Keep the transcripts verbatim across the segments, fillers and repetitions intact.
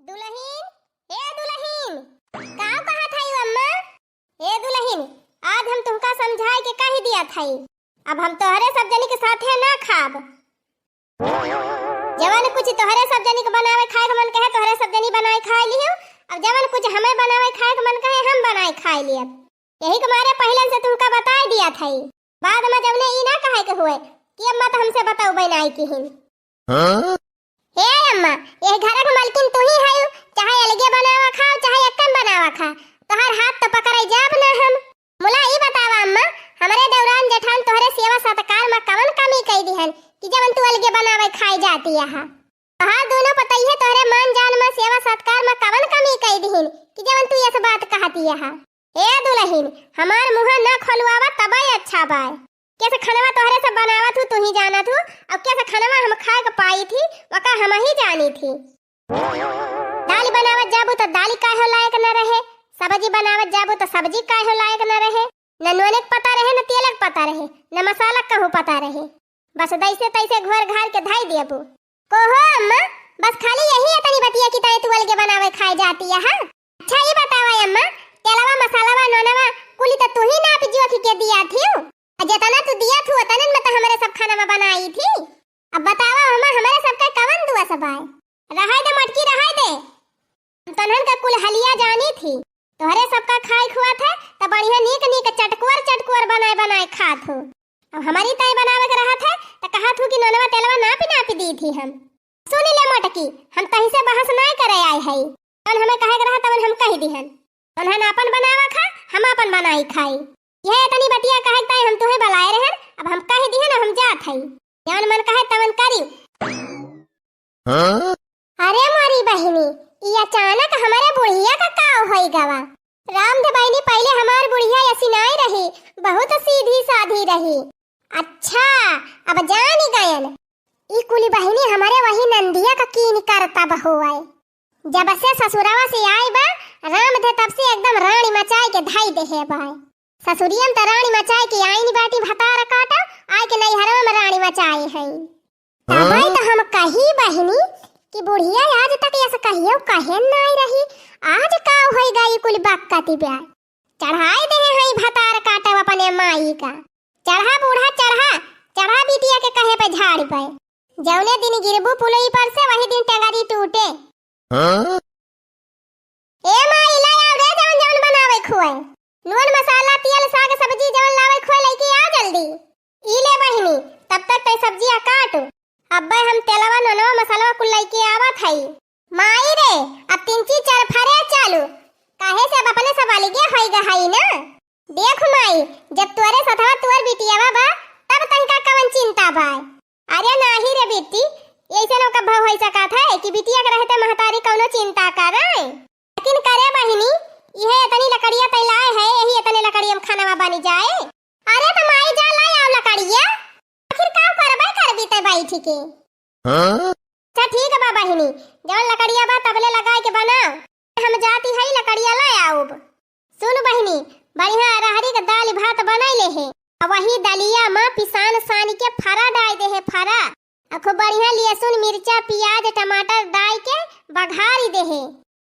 दुलहिन, ए दुलहिन, का कहत हई अम्मा? ए दुलहिन, आज हम तुमका समझाए के कहि दिया थई, अब हम तोहरे सब जनी के साथे ना खाब। जवन कुछ तोहरे सब जनी के बनावे खाए के मन कहे, तोहरे सब जनी बनाए खाए लियो। अब जवन कुछ हमें बनावे खाए के मन कहे, हम बनाए खाए लियब। यही के मारे पहिलन से तुमका बताए दिया थई। बाद में जवने ई ना कहे के हुए कि अम्मा तो हमसे बतौबे नाई किहिन। हाँ? हे अम्मा, यह घर के मालकिन तू ही है, चाहे अलगे बनावा खाओ, चाहे एक्कन बनावा खा, तोहर हाथ तो पकड़े जाब ना हम। मुला ई बतावा अम्मा, हमरे देवरान जेठान तोहरे सेवा सत्कार में कवन कमी कई दिहन कि जवन तू अलगे बनावे खाए जाती यहाँ? तोहार दोनों पतइहे तोहरे मान जान में सेवा सत्कार में कवन कमी कई दिहिन कि जवन तू यस बात कहती यहाँ? ए दुलहिन, हमार मुँह ना खोलवावा तबे अच्छा बाय। कैसे खनवा तोहरे सब बनावत हूँ तू ही जानत हूँ, और कैसे खनवा हम खाए के पाई थी वका हम ही जानी थी। दाल बनावत जाबू तो दाल काहे लायक न रहे, सब्जी बनावत जाबू तो सब्जी काहे लायक न रहे, न नून के पता रहे, न तेल के पता रहे, न मसाला कहूँ पता रहे। बस दैसे तैसे घोर घार के धाई देबू। कोहो अम्मा, बस खाली यही इतनी बतिया की तय तू अलगे बनावे खाए जाती है, हाँ? अच्छा ई बतावा अम्मा, तेलवा मसालावा नोनवा कुली तो तू ही नाप जोख के दिया थी, और जितना तू दिया थू उतनन में तो हमारे सब खाना में बनाई थी। अब बतावा अम्मा, हमारे सबका कवन दुआ सब आए? रहाई दे मटकी, रहाई दे। हम तनहन का कुल हलिया जानी थी, तोहरे सबका खाए खुआ थे, त बढ़िया नीक नीक चटकुअर चटकुअर बनाए बनाए खात हो। अब हमारी ताई बनावे के रहा थे, त कहा थू कि नोनवा तेलवा नापी नापी दी थी हम। सुन ले मोटकी, हम तही से बहस नाय करे आए हई। जौन हमें कहे के रहा तवन हम कही दिहन। उन्हन आपन बनावा खा, हम आपन बनाई खाई। यह इतनी बतिया कहे के ताई हम तुहे बलाए रहन, अब हम कही दिहन, हम जात हई। जौन मन कहे तवन करी। हाँ? अरे मोरी बहिनी, ई अचानक हमरे बुढ़िया का का होई गवा? राम दे बहिनी, पहिले हमार बुढ़िया ऐसी नाई रही, बहुत सीधी साधी रही। अच्छा, अब जानी गयन। ई कुली बहिनी हमरे वही नंदिया का कीन करता बहुआए। जब से ससुरवा से आई बा, राम दे तब से एकदम रानी मचाई के धाई देहे बाए। ससुरियम त रानी मचाई के आईन बाटी भतार काटा, आए के नैहरवा में रानी मचाई हई। तबै हाँ? त हम कही बहिनी कि बुढ़िया आज तक यस कहियो कहे नाई रही, आज का होई गई कुल बक्कती ब्याह। चढ़ाई देहे हई भतार काटब अपने माई का। चढ़ा बूढ़ा चढ़ा, चढ़ा बिटिया के कहे पे झाड़ी पे। जौने दिन गिरबू पुलई पर से वही दिन टंगरी टूटे। हाँ? ए माई, ला आव रे, जवन जवन बनावे खुए। नून मसाला, तेल, साग, सब्जी जवन लावे खुए लइके आ जल्दी। ई ले बहिनी, तब तक तै सब्जिया काट। अब्बे हम तेलवा, नूनवा, मसालवा कुल लइके आवत हई। माई रे, अब तिनची चरफरे चालू। काहे से अब अपने सब अलगे होई ग हई ना। देख माई, जब तोरे सथवा तोर बिटियावा बा, तब तनका कवन चिंता बा। अरे नाही रे बेटी, ऐसे न कब होई सकत है कि बिटिया के रहते महतारी कौनो चिंता करे। लेकिन करे बहिनी, इहे इतनी लकड़िया तै लाए है, यही इतने लकड़िया में खाना बनी जाए। अरे त माई जा लाई आव लकड़िया, आखिर का करबे करबी तै बैठ के। हाँ? अच्छा ठीक बा बहिनी, जवन लकड़िया बा तबले लगाए के बनाओ, हम जाती हई लकड़िया लाई आउब। सुन बहिनी, बढ़िया अरहरी के दाल भात बनाई ले है, आ वही दलिया में पिसान सानी के फरा डाई दे है, फरा। आ खूब बढ़िया लहसुन, मिर्चा, प्याज, टमाटर डाई के बघारी दे है।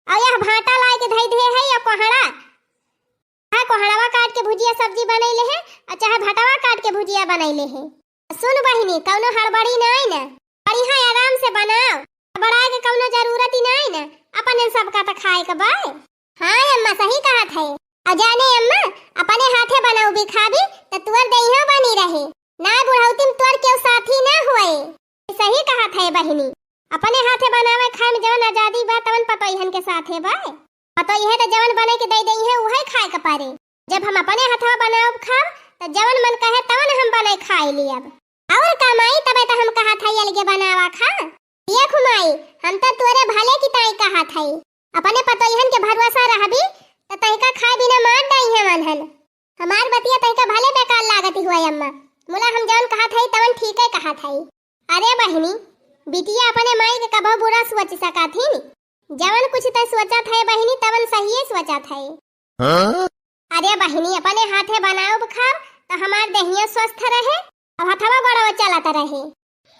आ यह भाटा लाई के धई दे है या कोहड़ा, चाहे कोहड़वा काट के भुजिया सब्जी बनैले है, और चाहे भटवा काट के भुजिया बनैले है। सुन बहिनी, कौनो हड़बड़ी नाई न, बढ़िया आराम से बनाओ, हड़बड़ाए के कौनो जरूरत ही नाई न, अपने सबका त खाए के बाय। हाँ अम्मा, सही कहत है। और जाने अम्मा, अपने हाथे बनाऊ भी खाबी त तुअर देहियो बनी रहे, ना बुढ़ौती में तोर केहू साथी ना हुए। सही कहत है बहिनी, अपने हाथे बनावे खाए में जवन आजादी बा तवन पतोहियन के साथे बा। पतोहिए त जवन बने के दे दे है उहे खाए के परे। जब हम अपने हथवा बनावब खाब त जवन मन कहे तवन हम बने खाए लियब। और का माई, तबे त हम कहत हई अलगे बनावा खा। देख माई, हम त तोरे भले की ताई कहत हई, अपने पतोहियन के भरोसा रहबी त तहिका खाए बिना मार डाई है मनहन। हमार बतिया तहिका भले बेकार लागत हुआ अम्मा, मुला हम जवन कहत हई तवन ठीके कहत हई। अरे बहिनी, बिटिया अपने माई के कबो बुरा सोच सकत ही? जवन कुछ तै सोचत है बहिनी, तवन सहिए सोचत है। हाँ? अरे बहिनी, अपने हाथे बनाउब खाब त हमार देहियो स्वस्थ रहे, अब हथवा गोड़वा चलत रहे।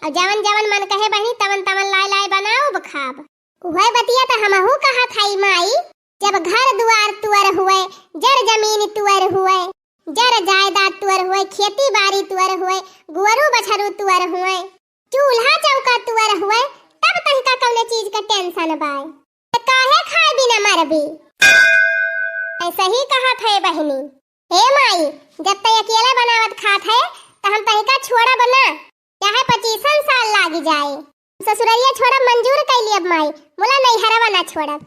अब जवन जवन मन कहे बहिनी, तवन तवन लाए लाए बनाउब खाब। उहे बतिया त हमहू कहत हई माई, जब घर दुआर तुअर हुए, जर जमीन तुअर हुए, जर जायदाद तुअर हुए, खेती बारी तुअर हुए, गुअरू बछरू तुअर हुए, चूल्हा चौका तुअर हुए, तब तहिका कौने चीज का tension बाय? त काहे खाए बिना मरबी? ऐसे ही कहत है बहिनी। हे माई, जब तै अकेले बनावत खात है, त हम तहिका छोड़ब ना, चाहे पच्चीसन साल लागी जाए। ससुररिया छोड़ब मंजूर कैली अब माई, मुला नैहरवा ना छोड़ब।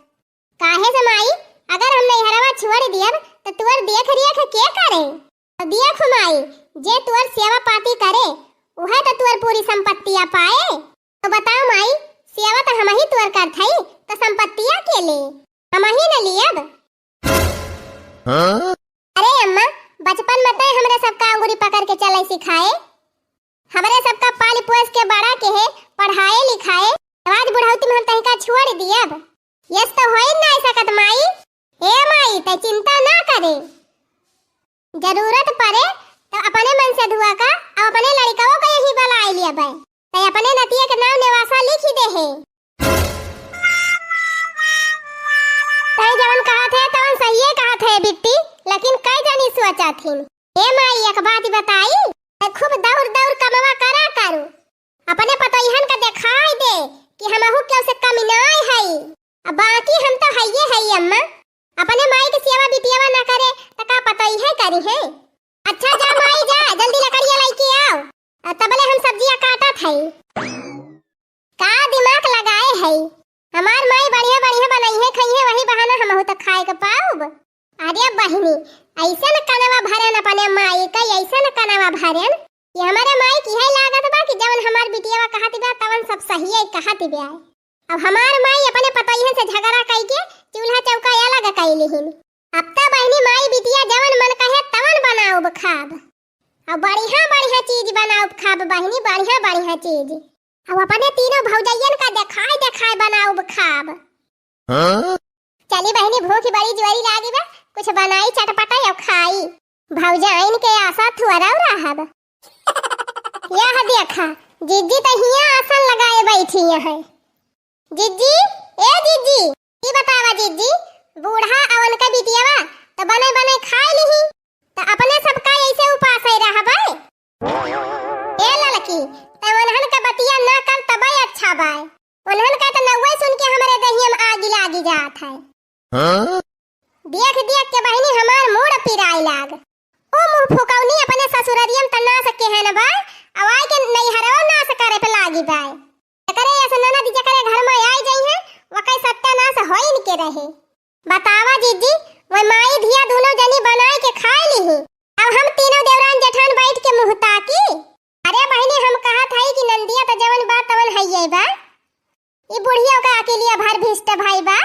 काहे से माई, अगर हम नैहरवा छोड़ दियब, त तुअर देख रेख के करे? त देख माई, जे तुअर सेवा पाती करे, उहे त तुअर पूरी संपत्तिया पाए। त बताओ माई, सेवा त हमही तुअर करत हई, त संपत्तिया के ले? हमही न लियब? हाँ? अरे अम्मा, बचपन में तय हमरे सबका अंगुरी पकड़ के चले सिखाए, हमरे सबका पाल पोस के बड़ा केहे, पढ़ाए लिखाए, आज बुढ़ौती में हम तहिका छोड़ दियब? यस तो होई ना सकत माई। हे माई, तै चिंता ना करे, जरूरत पड़े त अपने मन से धुआ का, अब अपने लड़िकवो का यही बलाए लियबे। तै अपने नतिया के नाम नेवासा लिखी देहे। तै जवन कहत है, तवन सहिए कहत है बिट्टी, लेकिन कई जनी सोचत हिन। ए माई, एक बात बताई, तै खूब दौड़ दौड़ कमवा करा करू, अपने पतोहियन का देखाई दे कि हमहू केहू से कमी नाय हई। अब बाकी हम तो हइये हई अम्मा, अपने माई के सेवा बिटियावा ना करे त का पतोहिये करी है? अच्छा जा माई जा, जल्दी लकड़िया लइके आओ, आ तबले हम सब्जिया काटत हई। का दिमाग लगाए हई? हमार माई बढ़िया बढ़िया बनइहे खइहे, वही बहाना हमहू त खाए के पाउब। अरे बहिनी, ऐसन कनवा भरेन अपने माई का, ऐसन कनवा भरेन कि हमरे माई किहे लागत बा कि जवन हमार बिटियावा कहत बा तवन सब सहिए कहत बा। अब हमार माई अपने पतोहियन से झगड़ा कइके चूल्हा चौका अलग कइ लिहिन। अब त बहिनी माई बिटिया जवन मन कहे तवन बनाउब खाब। अब बढ़िया बढ़िया चीज बनाउब खाब बहिनी, बढ़िया बढ़िया चीज। अब अपने तीनों भौजइयन का देखाए देखाए बनाउब खाब। हाँ? चली बहिनी, भूख बड़ी जोरी लागी बा, कुछ बनाई चटपटा अउ खाई। भौजाइन के आसा थुअरउ रहब। यह देखा, जिज्जी त हियां आसन लगाए बैठी हैं। जिज्जी, ए जिज्जी, ई बतावा जिज्जी, बूढ़ा अउ उनका बिटियावा त बने बने खाए लिही, त अपने सबका ऐसे उपास ही रहबे? ए ललकी, त उन्हन का बतिया ना कर तबे अच्छा बाय। उन्हन का त नउवे सुन के हमरे दहिया में आगी लागी जात है। हाँ? देख देख के बहिनी हमार मूड़ पिराए लाग। ओ मुंह फुकौनी अपने ससुररियम त नास केहन बाय, अब आइ के नैहरवा नास करे पे लागी बाय। एकरे ऐसे ननद जेकरे घर में आइ जइहे, वकै सत्यानाश होइन के रहे। बतावा जिज्जी, वह माई धिया दोनों जनी बनाए के खाए लिही। अब हम तीनों देवरान जेठान बैठ के मुंह ताकी। अरे बहिनी, हम कहत हई कि नंदिया त जवन बा तवन हइये बा। ई बुढ़िया का अकेलिया भर भिष्ट भाई बा।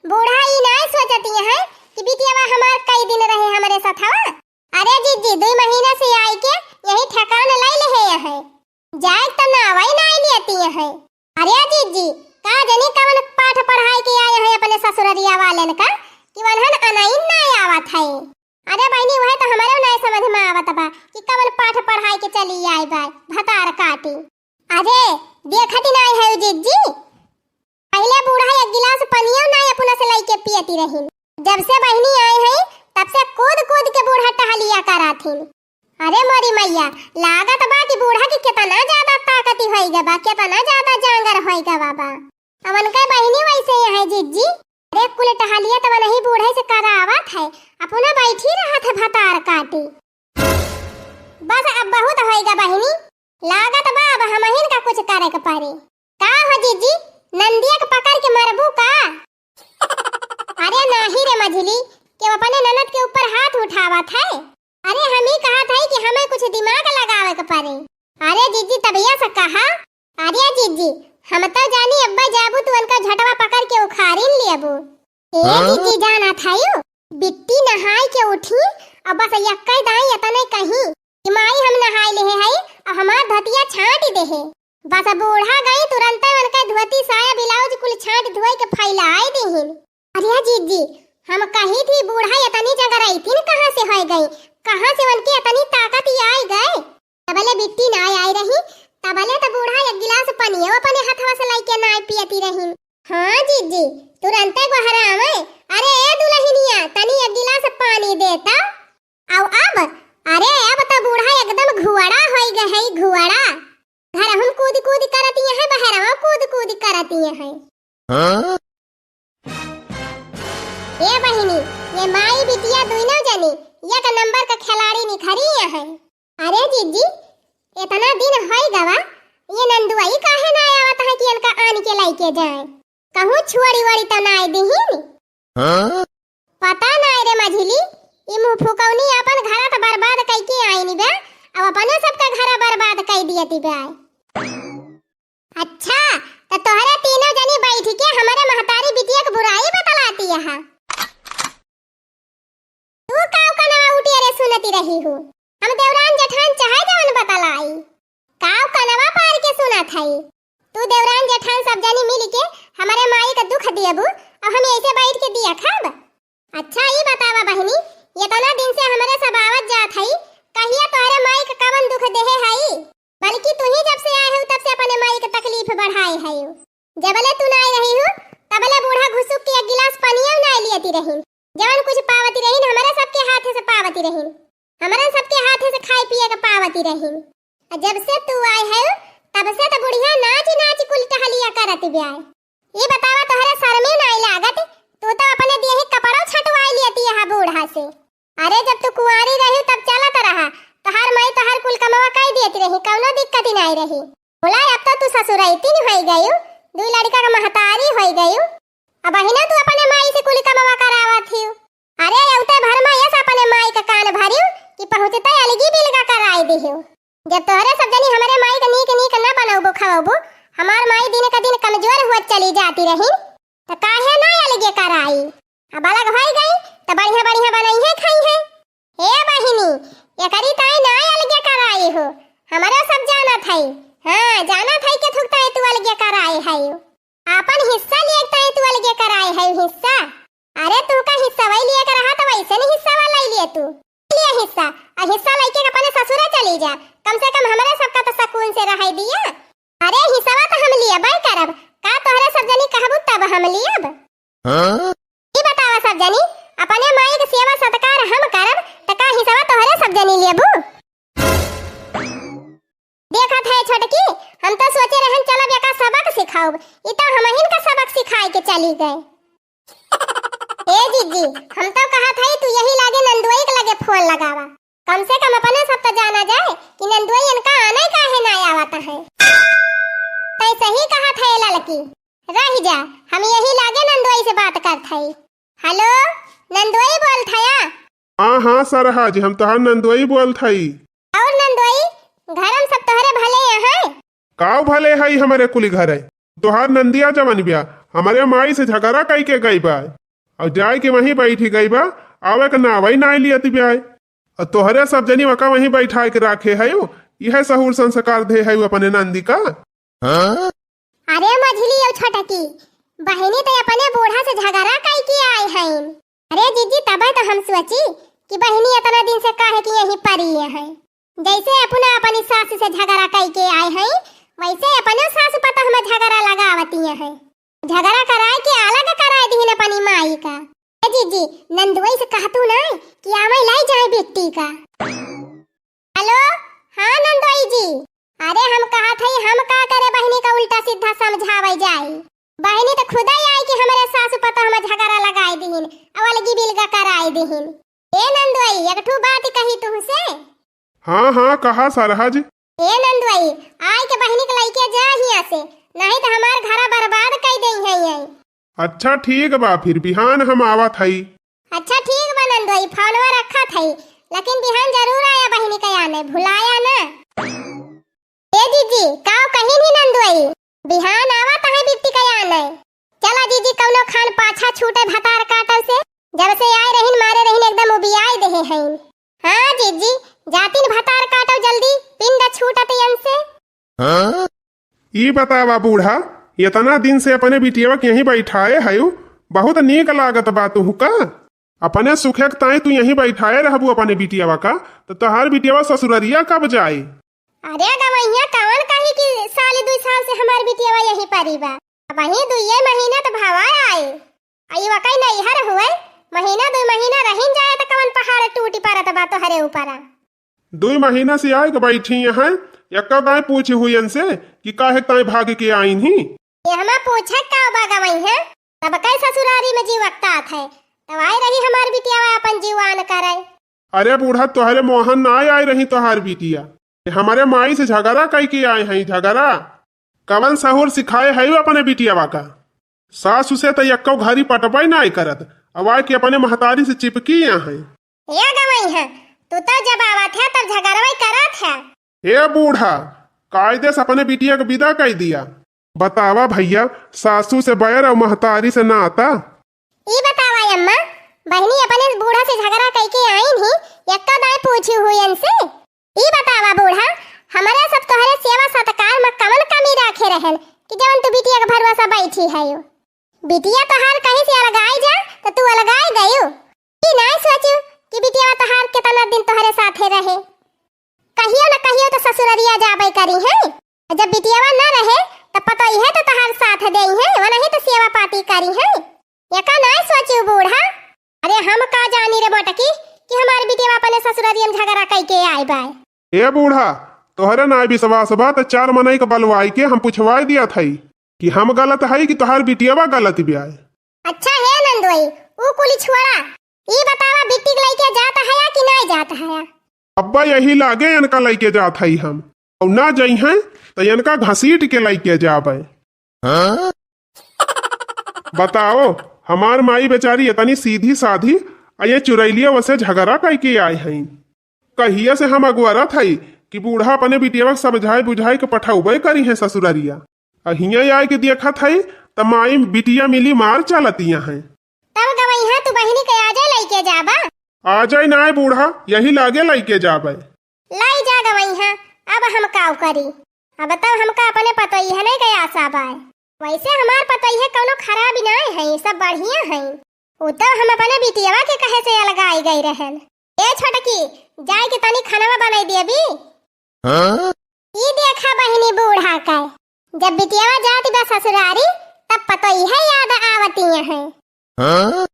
बूढ़ा ई नाय सोचती है कि बिटियावा हमार कई दिन रहे हमरे सथवा। अरे जिज्जी, दुई महीना से आइ के यही ठेकान लइ लेहे है। जाए त नावै नाय लेती है। अरे जिज्जी, का जनी कवन पाठ पढ़ाई के आए हैं अपने ससुररिया वालन का कि वनहन अनइन नाय आवत है। अरे बहिनी, वह त हमरे नाय समझ में आवत बा कि कवन पाठ पढ़ाई के चली आए बा भतार काटी। अरे देखती नाय है जिज्जी, पहिले बूढ़ा एक गिलास पनियो नाय अपना से लइके पियती रहिन। जब से बहिनी आए हैं, तब से कूद कूद के बूढ़ा टहलिया कराथिन। अरे मोरी मैया, लागत बा कि बूढ़ा के केतना ज्यादा ताकती होई गवा बा, केतना ज्यादा जांगर होई गवा बा। अब उनके बहिनी वैसे ही है जिज्जी। अरे कुल टहलिया त वनही बूढ़े से करावत है, अपना बैठी रहत है भतार काटी। बस अब बहुत होई गवा बहिनी, लागत बा अब हमहिन का कुछ करे के पड़ी। का हो जिज्जी, नंदिया के पकड़ के मरबू का? अरे नाही रे मझली, केहू अपने ननद के ऊपर हाथ उठावत है। अरे हम ही कहत हई कि हमें कुछ दिमाग लगावे के पड़े। अरे जिज्जी तबिया से कहा। अरे जिज्जी, हम तो जानी अब्बा जाबू तू उनका झटवा पकड़ के उखाड़िन लेबू। ए हाँ? जिज्जी जानत हयू, बिट्टी नहाई के उठी, अब बस यक्कै दाई एतने कही कि माई हम नहाई लेहे हई, अब हमार धोतिया छांट देहे। बस बूढ़ा गई, तुरंते उनके धोती, साया, ब्लाउज कुल छांट धोई के फैलाई दिहिन। अरे जिज्जी, हम कही थी बूढ़ा एतनी जगरैतिन कहाँ से होय गई, कहाँ से उनके एतनी ताकत ही आय गए। तबले बिट्टी नाय आई रही, तबले त बूढ़ा एक गिलास पनियो अपने हथवा से लइके नाय पियती रही। हाँ जीजी, तुरंते गोहरावे। अरे ए दुलहिनिया, तनी एक गिलास पानी दे त। अउ अब, अरे अब त बूढ़ा एकदम घुअड़ा होइ गए है, घुअड़ा। घरहुम कूद कूद करतिया है, बहरवा कूद कूद करतिया है। हाँ? ए बहिनी, ये माई बिटिया दुइनो जनी एक नंबर का खिलाड़ी निखरी है। अरे जीजी, इतना दिन होइ गवा, ये नंदुआई काहे ना आवत है कि इनका आन के लइके जाए? कहूँ छुअड़ी वड़ी त नाय दिहिन? हाँ? पता नाय रे मझिली, ई मुँह फुकौनी अपन घरा त बर्बाद कइके आइन बे, अब अपने सबका घरा बर्बाद कइ दियती बे। अच्छा, त तोहरे तीनों जनी बैठ के हमरे महतारी बिटिया के बुराई बतलाती है। तू काव कनवा उठिया रे सुनती रही हूँ? हम देवरान जेठान चाहे जवन बतलाई, काव कनवा पार के सुनत हई। तू देवरान जेठान सब जनी मिल के हमरे माई का दुख दियबू, अब हम ऐसे बैठ के दिया खाब? अच्छा ई बतावा बहिनी, इतना दिन से हमरे सब आवत जात हई, कहिया तोहरे माई का कवन दुख देहे हई? बल्कि तू ही जब से आए हो तब से अपने माई के तकलीफ बढ़ाए है। जबले तू नाय रही हो, तबले बूढ़ा घुसुक के एक गिलास पनिया नाय लियती रही। जवन कुछ पावती रही, हमरे सबके हाथे से पावती रही, हमरे सबके हाथे से खाए पिए के पावती रही। और जब से तू आए है, तब से तो बुढ़िया नाच नाच कुल टहलिया करत ब्याय। ई बतावा, तोहरे शर्मे नाय लागत? तू तो अपने देही कपड़ो छटवाई लेती है बूढ़ा से। अरे, जब तू कुंवारी रही तब चलत रहा, तोहार माई तोहार कुल कमवा कई देत रही, कौनो दिक्कत ही नाय रही। बोला, अब तो तू ससुरैतिन होई गयू, दुई लड़का का महतारी होई गयू, अब बहिना तू अपने माई से कुल कमवा करावत हियो। अरे, अवते भर में यस अपने माई का कान भरियो कि पहुँचते अलगी बिलगा कराई दिहियो। जब तोहरे सब जनी हमरे माई का नीक नीक न बनौबो खवौबो, हमार माई दिन का दिन कमजोर हुआ चली जाती रही, त काहे ना अलगे कराई? अब अलग होई गई, त बढ़िया बढ़िया बनई है, खाई है। ए बहिनी, एकरी ताई ना अलगे कराई हो, हमरो सब जानत है। हाँ, जानत है कि थुक ताई तू अलगे कराए है, आपन हिस्सा लिए ताई तू अलगे कराए है, हिस्सा। अरे, तू का हिस्सा वही लिए के रहा, त वैसे नहीं हिस्सा वाला लिए तू। लिए हिस्सा, आ हिस्सा लइके अपने ससुरे चली जा। कम से कम हमरे सबका तो सुकून से रहे दिया। अरे, हिस्सा तो हम लिए बाय करब, का तोहरे सब जनी कहबू तब हम लियब? हाँ? ई बतावा सब जनी, अपने माई के सेवा सत्कार हम करब, त का हिस्सा तोहरे सब जनी लेबू? देखत है छोटकी, हम तो सोचे रहन चलब एका सबक सिखाउब, ई तो हमहिन का सबक सिखाए के चली गए। ए जीजी, हम तो कहत हई तू यही लागे नंदुआई के लगे फोन लगावा, कम से कम अपने सब तो जाना जाए कि नंदुआई इनका आने काहे ना आवत है। तै सही कहत है ललकी, रह जा, हम यही लागे नंदुआई से बात करत हई। हेलो, नंदुआई बोलत हया? हाँ, हाँ, सरहज, हम तोहार नंदोई बोलत हई। और नंदोई, घर में सब तोहरे भले हैं? काव भले हई हमरे कुली घरे? तोहार नंदिया जवन बिया, हमरे माई से झगड़ा कई के गई बा, और जाए के वहीं बैठी गई बा, आवे के नावई नाई लियत बिया। और तोहरे सब जनी वका वहीं बैठाए के राखे हयू, यह सहूर संस्कार दे हयू अपने नंदी का। हाँ? अरे मझली और छोटकी, बहिनी तो अपने बूढ़ा से झगड़ा कई के आए हैं। अरे जीजी, तबे तो हम सोची कि बहिनी इतना दिन से काहे कि यहीं परी है। जैसे अपना अपनी सास से झगड़ा कई के आए हैं, वैसे अपने सास पतोह में झगड़ा लगावती हैं। झगड़ा कराए के अलग कराए दिहिन अपनी माई का। ए जीजी, नंदुआई से कहतू ना कि आवे लाई जाए बिट्टी का। हेलो, हाँ नंदोई जी, अरे हम कहत हई, हम का करे बहिनी का उल्टा सीधा समझावे जाई? बहिनी तो खुदा ही आई कि हमरे सासु पतोह में झगड़ा लगाई दिहिन, अउ अलगी बिलगा कराई दिहिन। ए नंदोई, एक ठू बात कही तुमसे। हाँ, हाँ, कहा सरहज। ए नंदोई, आई के बहिनी के लइके जा हियाँ से, नहीं तो हमार घरा बर्बाद कई देई है ये। अच्छा ठीक बा, फिर बिहान हम आवत हई। अच्छा ठीक बा नंदोई, फोनवा रखत हई, लेकिन बिहान जरूर आया बहिनी के आने, भुलाया ना। ए जीजी, काव कही नहीं नंदोई, बिहान आवत है बिट्टी के आने। चला जीजी, कौनो खान पाछा छूटे भतार काटल से, जब से आए रहिन मारे रहिन एकदम उबियाए देहे हैं। हाँ जीजी, जातिन भतार काटो जल्दी, पिंड छूटत यन से। हाँ? ई बतावा बूढ़ा, इतना दिन से अपने बिटियवा के यहीं बैठाए हयू, बहुत नीक लागत बा तुहू का? अपने सुखे के ताई तू यहीं बैठाए रहबू अपने बिटियवा का, तो तोहार बिटियवा ससुररिया कब जाए? अरे गवैया, कवन कही कि साल दुई साल से हमार बिटियवा यहीं परी बा। अबहीं दुइये महीना त भवा आई। अई वकई नैहर हुए, महीना दुइ महीना रहिन जाए त कवन पहाड़ टूटी परत बा तोहरे ऊपरा। दुइ महीना से आए के बैठी हैं, एक्का दाई पूछी हुई इनसे कि काहे ताई भाग के आइन ही। ये हमा पूछे का बा गवइहाँ, तब कई ससुरारी में जीव अकतात है, तब आई रही हमार बिटिया अपन जीवान करे। अरे बूढ़ा, तोहरे मोहन ना आए रही तोहार बिटिया, ये हमरे माई से झगड़ा कई के आए हैं, झगड़ा। कवन सहूर सिखाए है अपने बिटियावा का? सासु से त एक्को घरी पटबई नाई करत, अब आए के अपने महतारी से चिपकी यहाँ। ए गवइहाँ, तू तो जब आवत है तब झगड़वई करत है। ए बूढ़ा, कायदे से अपने बिटिया के विदा कई दिया। बतावा भइया, सासु से बैर अउ महतारी से नाता। ई बतावा अम्मा, बहिनी अपने बूढ़ा से झगड़ा कई के आइन ही, एक्को दाई पूछी हुई इनसे। ई बतावा बूढ़ा, हमरे सब तोहरे सेवा सत्कार में कवन कमी राखे रहन कि जवन तू बिटिया के भरोसा बैठी है? बिटिया तोहार कहीं से अलगाई जा त तू अलगाई गयू। ई नाई सोचू कि बिटिया तोहार केतना दिन तोहरे साथे रहे, कहियो न कहियो त ससुररिया जाबे करी है। जब बिटियावा न रहे त पतोहिए त तोहार साथ देई है, वनही त सेवा पाती करी है। एका नाई सोचू बूढ़ा। अरे हम का जानी रे मोटकी कि हमार बिटिया अपने ससुरारियन झगड़ा कई के आए बाय। ए बूढ़ा, तोहरे नाई विश्वास बा त चार मनई के बलवाई के हम पुछवाई दिया थई कि हम गलत हई कि तोहार बिटियावा गलत बियाय। अच्छा हे नंदोई, ऊ कुली छोड़ा, ई बतावा बिट्टी के लइके जात हया कि नाई जात हया? अब्बा यही लागे इनका लइके जात हई हम, अउ ना जइहें त इनका घसीट के लइके जाबे। बताओ, हमार माई बेचारी इतनी सीधी साधी, आ ये चुरैलिया वसे झगड़ा कइके आए हईं। कहिया से हम अगुअरत हई कि बूढ़ा अपने बिटियावा के समझाए बुझाए के पठउबे करिहें ससुररिया। आ हियाँ आए के देखत हई त माई बिटिया मिली मार चलतिया हैं। तब गवइहाँ तू बहिनी के आजे लइके जाबा? आजे नाय बूढ़ा, यही लागे लइके जाबे। लई जा गवइहाँ, अब हम काउ करी? अब तब हमका अपने पतोहिए नहीं के आशा बाय। वैसे हमार पतोहिए कौनो खराब नाय है, सब बढ़िया है। उ तो हम अपने बिटियावा के कहे से अलगाई गई रहन। ए छोटकी, जाए के तनी खानवा बनाई देबी। हाँ? ई देखा बहिनी बूढ़ा का, जब बिटियावा जात बा ससुरारी, तब पतोहिए याद आवतिया हैं। हाँ?